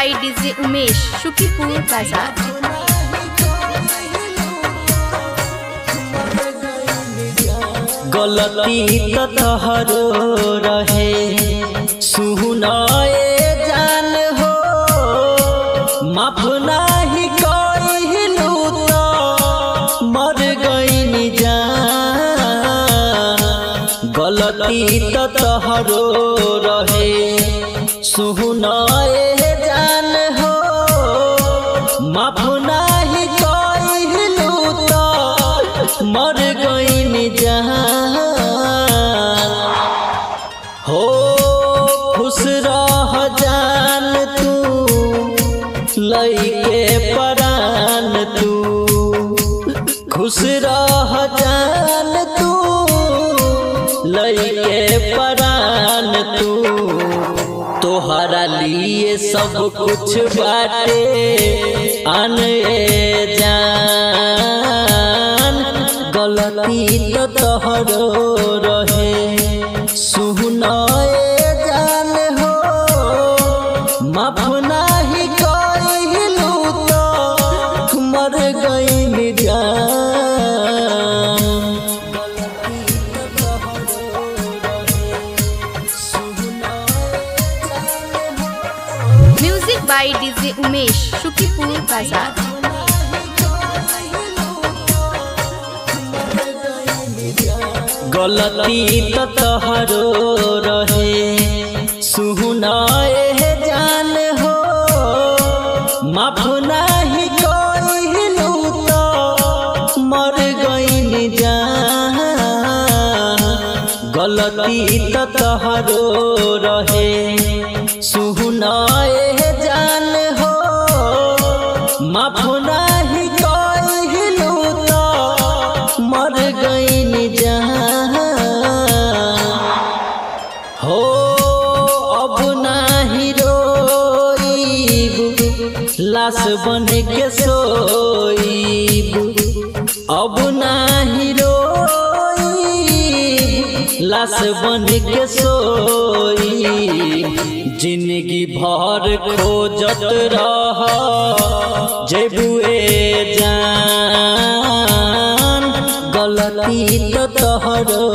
by DJ Umesh Sukhipur Bazar. गलती त तोहरो रहे सुनाए जान हो, माफ नाही कइलू त मर गइनी जान। गलती त तोहरो रहे सुनाए जान हो, माफ नाही कइलू त मर गइनी जान। हो खुश रह जान तू, लइके परान तू, खुश रह जान तू, लइके परान तू। तोहरा लिए सब कुछ बाटे आने जान। गलती त तोहरो रहे सुनाए जान हो, माफ नाही कइलू त मर गइनी जान। Music by DJ Umesh Sukhipur Bazar. गलती त तोहरो रहे सुनाए जान हो, माफ नाही कइलू त मर गइनी जान। गलती त तोहरो रहे सुनाए जान हो, माफ नाही कइलू त मर गइनी जान। हो अब नाही रोइब, लाश बन के सोइब, अब नाही रोइब, लाश बन के सोइब। जिंदगी भर खोजत रह जेबुए जान। गलती त तोहरो